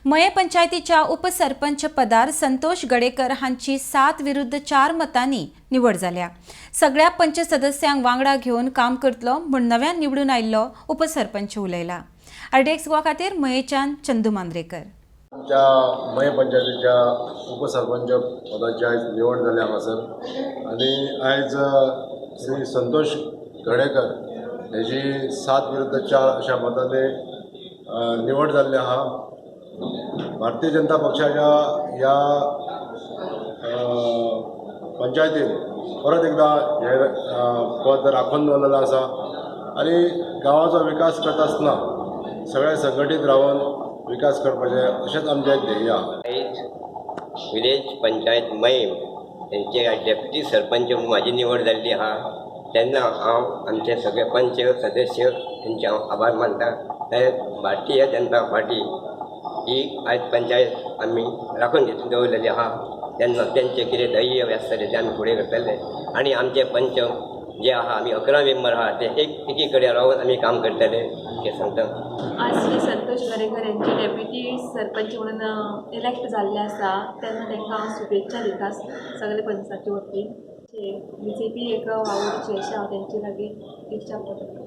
मये पंचायतीच्या उपसरपंच पदार संतोष गडेकर हांची 7 विरुद्ध 4 मतांनी निवड जाल्या. सगळ्या पंच सदस्यांक वांगडा घेवन काम करतलो म्हूण नव्यान निवडून आयिल्लो उपसरपंच उलयला. आरडीएक्स गोवा खातीर मयेच्यान चंदू मांद्रेकर. आमच्या मये पंचायतीच्या उपसरपंच पदाची आयज निवड जाली हांगासर आनी आयज श्री संतोष गडेकर हेजी 7 विरुद्ध 4 अशा मतांनी निवड जाल्ली आहा. भारतीय जनता पक्षाच्या ह्या पंचायतीन परत एकदां हें पद राखून दवरलेलें आसा आनी गांवाचो विकास करता आसतना सगळे संघटीत रावन विकास करपाचें अशेंच आमचें एक ध्येय आहा. आयज विलेज पंचायत मयेम हेंचे डेप्युटी सरपंच म्हणून म्हाजी निवड जाल्ली आहा. तेन्ना हांव आमचे सगळे पंच सदस्य हेंचे हांव आभार मानता. तशेंच भारतीय जनता पार्टी ही आयज पंचायत आमी राखून घेतली दवरलेली आहा. तेन्ना तेंचें कितें ध्येय आसतलें तें आमी फुडें करतले आनी आमचे पंच जे आहा, आमी 11 मेंबर आहा, ते एक एकी कडेन रावन आमी काम करतले हें सांगता. आज श्री संतोष गडेकर यांचे डेप्युटी सरपंच म्हणून इलेक्ट जाल्ले आसा, तेन्ना तांकां हांव शुभेच्छा दिता सगळे पंचाचे वतीन. बीजेपी एक वावुरची अशें हांव तेंचे लागीं इच्छा करता.